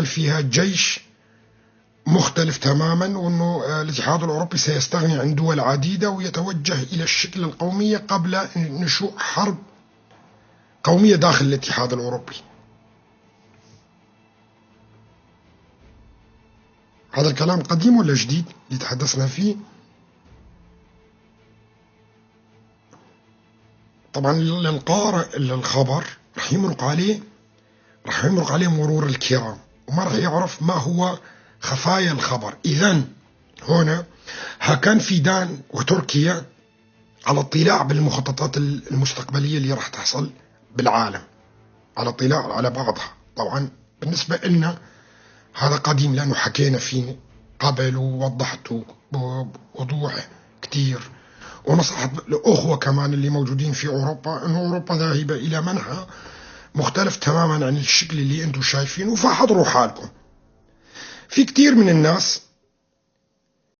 فيها جيش مختلف تماما، وأنه الاتحاد الأوروبي سيستغني عن دول عديدة ويتوجه إلى الشكل القومية قبل نشوء حرب قومية داخل الاتحاد الأوروبي. هذا الكلام قديم ولا جديد اللي تحدثنا فيه؟ طبعا للقارئ للخبر رح يمرق عليه، رح يمرق عليه مرور الكرام، وما رح يعرف ما هو خفايا الخبر. إذن هنا هاكان فيدان وتركيا على اطلاع بالمخططات المستقبلية اللي رح تحصل بالعالم، على اطلاع على بعضها. طبعا بالنسبة لنا هذا قديم لأنه حكينا فيه قبل ووضحته بوضوح كتير، ونصحت الأخوة كمان اللي موجودين في أوروبا أنه أوروبا ذاهبة إلى منحى مختلف تماما عن الشكل اللي أنتم شايفينه، فحضروا حالكم. في كتير من الناس